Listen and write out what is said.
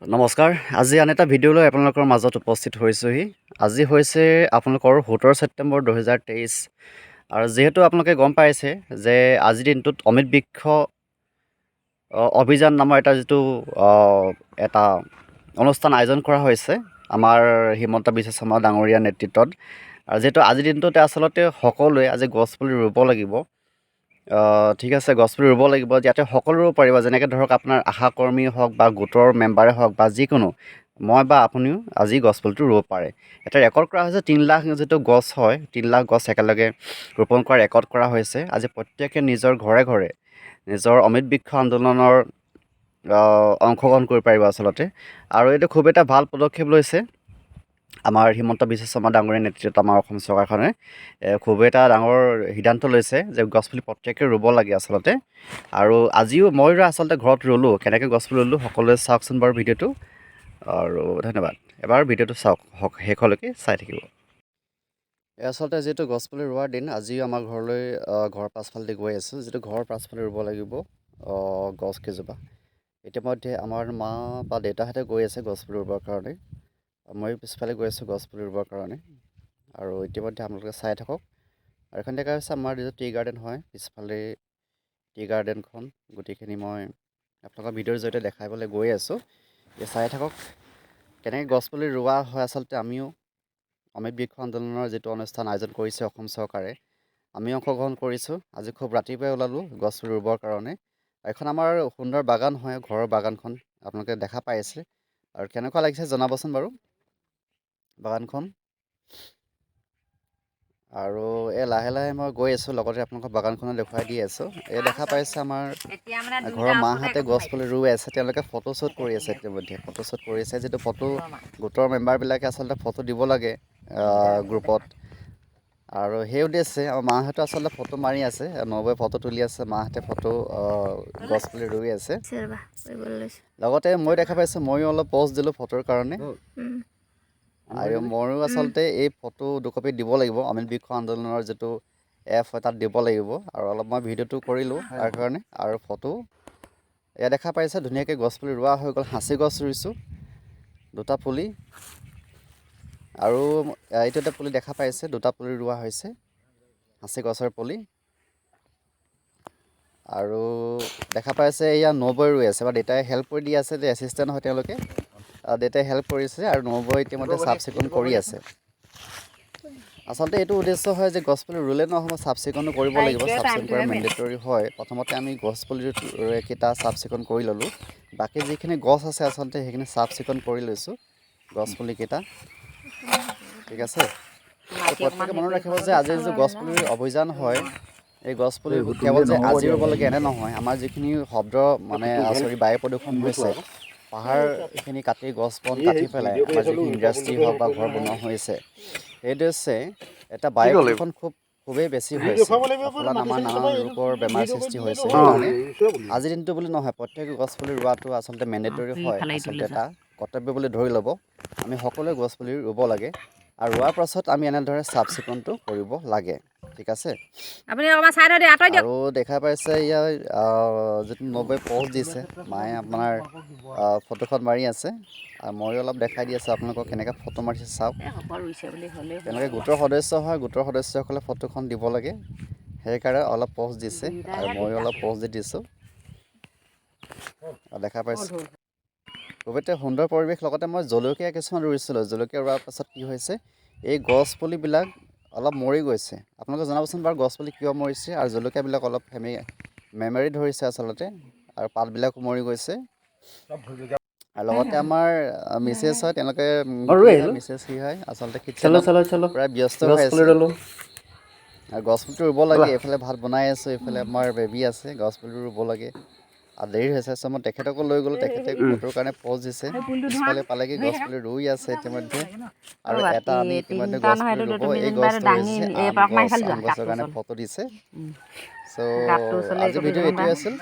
নমস্কাৰ, আজি আন এটা ভিডিঅ' লৈ আপোনালোকৰ মাজত উপস্থিত হৈছোঁহি। আজি হৈছে আপোনালোকৰ 17 ছেপ্টেম্বৰ 2023 আৰু যিহেতু আপোনালোকে গম পাইছে যে আজিৰ দিনটোত অমৃত বৃক্ষ অভিযান নামৰ এটা যিটো এটা অনুষ্ঠান আয়োজন কৰা হৈছে আমাৰ হিমন্ত বিশ্ব শৰ্মা ডাঙৰীয়াৰ নেতৃত্বত। আৰু যিহেতু আজিৰ দিনটোতে আচলতে সকলোৱে আজি গছপুলি ৰুব লাগিব, ঠিক আছে, গছপুলি ৰুব লাগিব, ইয়াতে সকলো ৰুব পাৰিব। যেনেকৈ ধৰক আপোনাৰ আশাকৰ্মী হওক বা গোটৰ মেম্বাৰে হওক বা যিকোনো মই বা আপুনিও আজি গছপুলিটো ৰুব পাৰে। এতিয়া ৰেকৰ্ড কৰা হৈছে 3 লাখ যিটো গছ হয়, 3 লাখ গছ একেলগে ৰোপণ কৰাৰ ৰেকৰ্ড কৰা হৈছে। আজি প্ৰত্যেকে নিজৰ ঘৰে ঘৰে নিজৰ অমৃত বৃক্ষ আন্দোলনৰ অংশগ্ৰহণ কৰিব পাৰিব আচলতে। আৰু এইটো খুব এটা ভাল পদক্ষেপ লৈছে আমাৰ হিমন্ত বিশ্ব শৰ্মা ডাঙৰীয়াৰ নেতৃত্বত আমাৰ অসম চৰকাৰখনে। খুব এটা ডাঙৰ সিদ্ধান্ত লৈছে যে গছপুলি প্ৰত্যেকে ৰুব লাগে আচলতে। আৰু আজিও মই আচলতে ঘৰত ৰুলোঁ। কেনেকৈ গছপুলি ৰুলোঁ, সকলোৱে চাওকচোন বাৰু ভিডিঅ'টো। আৰু ধন্যবাদ, এবাৰ ভিডিঅ'টো চাওক, শেষলৈকে চাই থাকিব। এই আচলতে যিহেতু গছপুলি ৰোৱাৰ দিন, আজিও আমাৰ ঘৰলৈ ঘৰৰ পাছফালেদি গৈ আছোঁ। যিটো ঘৰৰ পাছফালে ৰুব লাগিব গছ কেইজোপা। ইতিমধ্যে আমাৰ মা বা দেউতাহঁতে গৈ আছে গছপুলি ৰুবৰ কাৰণে। ময়ো পিছফালে গৈ আছোঁ গছপুলি ৰুবৰ কাৰণে। আৰু ইতিমধ্যে আপোনালোকে চাই থাকক। আৰু এখন জেগা হৈছে আমাৰ যিটো টি গাৰ্ডেন হয়, পিছফালে টি গাৰ্ডেনখন। গোটেইখিনি মই আপোনালোকৰ ভিডিঅ'ৰ জৰিয়তে দেখাবলৈ গৈ আছোঁ। এতিয়া চাই থাকক কেনেকৈ গছপুলি ৰোৱা হয়। আচলতে আমিও অমৃত বৃক্ষ আন্দোলনৰ যিটো অনুষ্ঠান আয়োজন কৰিছে অসম চৰকাৰে, আমিও অংশগ্ৰহণ কৰিছোঁ। আজি খুব ৰাতিপুৱাই ওলালোঁ গছপুলি ৰুবৰ কাৰণে। এখন আমাৰ সুন্দৰ বাগান হয়, ঘৰৰ বাগানখন আপোনালোকে দেখা পাই আছে। আৰু কেনেকুৱা লাগিছে জনাবচোন বাৰু বাগানখন। আৰু এই লাহে লাহে মই গৈ আছোঁ, লগতে আপোনালোকক বাগানখনো দেখুৱাই দি আছোঁ। এই দেখা পাইছে, আমাৰ এতিয়া মানে দুইটা ঘৰৰ ওচৰতে মাহঁতে একো গছ পুলি ৰুই আছে। তেওঁলোকে ফটোশ্বুট কৰি আছে। ইতিমধ্যে ফটোশ্বুট কৰি আছে। যিটো ফটো, গোটৰ মেম্বাৰবিলাকে আচলতে ফটো দিব লাগে গ্ৰুপত আৰু সেই উদ্দেশ্যে আমাৰ মাহঁতে আচলতে ফটো মাৰি আছে। নবৌৱে ফটো তুলি আছে, মাহঁতে ফটো, গছ পুলি ৰুই আছে। ৰ'বা, কৰিবলৈ লৈছোঁ। লগতে মই দেখা পাইছোঁ, ময়ো অলপ প'জ দিলোঁ ফটোৰ কাৰণে। আৰু ময়ো আচলতে এই ফটো দুকপি দিব লাগিব, অমৃত বৃক্ষ আন্দোলনৰ যিটো এপ হয় তাত দিব লাগিব। আৰু অলপ মই ভিডিঅ'টো কৰিলোঁ তাৰ কাৰণে। আৰু ফটো এয়া দেখা পাইছে, ধুনীয়াকৈ গছপুলি ৰোৱা হৈ গ'ল। সাঁচি গছ ৰুইছোঁ দুটা পুলি আৰু এইটো এটা পুলি দেখা পাইছে, দুটা পুলি ৰোৱা হৈছে সাঁচি গছৰ পুলি। আৰু দেখা পাইছে, এয়া নবৌৱে ৰুই আছে বা দেউতাই হেল্প কৰি দি আছে যে এছিষ্টেণ্ট হয় তেওঁলোকে। দেউতাই হেল্প কৰিছে আৰু নবৌৱে ইতিমধ্যে চাফ চিকুণ কৰি আছে। আচলতে এইটো উদ্দেশ্য হয় যে গছপুলি ৰুলে নহ'ব, চাফ চিকুণো কৰিব লাগিব। চাফ চিকুণ কৰা মেণ্ডেটৰী হয়। প্ৰথমতে আমি গছ পুলিকেইটা চাফ চিকুণ কৰি ল'লোঁ। বাকী যিখিনি গছ আছে, আচলতে সেইখিনি চাফ চিকুণ কৰি লৈছোঁ গছ পুলিকেইটা। ঠিক আছে। প্ৰত্যেকে মনত ৰাখিব যে আজি যিটো গছপুলিৰ অভিযান হয়, এই গছপুলি কেৱল যে আজি ৰুব লাগে এনে নহয়। আমাৰ যিখিনি শব্দ মানে চৰি, বায়ু প্ৰদূষণ হৈছে, পাহাৰখিনি কাটি, গছ বন কাটি পেলাই আমাৰ যিখিনি ইণ্ডাষ্ট্ৰি হওক বা ঘৰ বনোৱা হৈছে, সেইটো হৈছে এটা বায়ু প্ৰদূষণ খুবেই বেছি হৈছে। ফলত আমাৰ নানান ৰোগৰ বেমাৰ সৃষ্টি হৈছে। সেইকাৰণে আজিৰ দিনটো বুলি নহয়, প্ৰত্যেক গছপুলি ৰোৱাটো আচলতে মেণ্ডেটৰী হয়। আচলতে এটা কৰ্তব্য বুলি ধৰি ল'ব। আমি সকলোৱে গছপুলি ৰুব লাগে আৰু ৰোৱাৰ পাছত আমি এনেদৰে চাফ চিকুণটো কৰিব লাগে। ঠিক আছে। আপুনি অকণমান চাইডত দিয়ক, আঁতৰি দিয়ক। আৰু দেখা পাইছে, ইয়াৰ যিটো নবৌৱে প'জ দিছে, মায়ে আপোনাৰ ফটোখন মাৰি আছে আৰু ময়ো অলপ দেখাই দি আছোঁ আপোনালোকক কেনেকৈ ফটো মাৰিছে, চাওক। এই হ'ব, ৰুইছে বুলি হ'লেও। তেওঁলোকে গোটৰ সদস্য হয়। গোটৰ সদস্যসকলে ফটোখন দিব লাগে, সেইকাৰণে অলপ প'জ দিছে আৰু ময়ো অলপ প'জ দি দিছোঁ। আৰু দেখা পাইছোঁ, খুবেই সুন্দৰ পৰিৱেশ। লগতে মই জলকীয়া কিছুমান ৰুইছিলোঁ। জলকীয়া ৰোৱাৰ পাছত কি হৈছে, এই গছ পুলিবিলাক অলপ মৰি গৈছে। আপোনালোকে জনাবচোন বাৰু, গছ পুলি কিয় মৰিছে? আৰু জলকীয়াবিলাক অলপ মেমেৰি ধৰিছে আচলতে আৰু পাতবিলাকো মৰি গৈছে। আৰু লগতে আমাৰ মিছেছ হয়, তেওঁলোকে আৰু আহিলোঁ। মিছেছ কি হয়, আচলতে চলো। কিটচেনত চলো চলো। প্ৰায় ব্যস্ত গছ হৈ পুলি আছে। ৰুলো। আৰু গছ পুলিটো ৰুব লাগে। এইফালে ভাত বনাই আছোঁ, এইফালে আমাৰ বেবী আছে, গছ পুলি ৰুব লাগে আৰু দেৰি হৈছে। চ' মই তেখেতকো লৈ গ'লোঁ। তেখেতে ফটোৰ কাৰণে প'জ দিছে। পিছফালে পালেগৈ, গছ পুলি ৰুই আছে ইতিমধ্যে। আৰু এটা আনি ইতিমধ্যে তিনিটা গছ নহয়, পুলি এইটো ৰুব। তুমি এই যেনিবা গছটো দাঙি হৈছে এই আম অকণমান গছ। ইফালে যোৱা, আম গছৰ গাঁতটোৰ কাৰণে ওচৰলৈ। ফটো দিছে। চ' গাঁতটোৰ ওচৰলৈ আজি এইটো ভিডিঅ' যেনিবা এইটোৱে আছিল।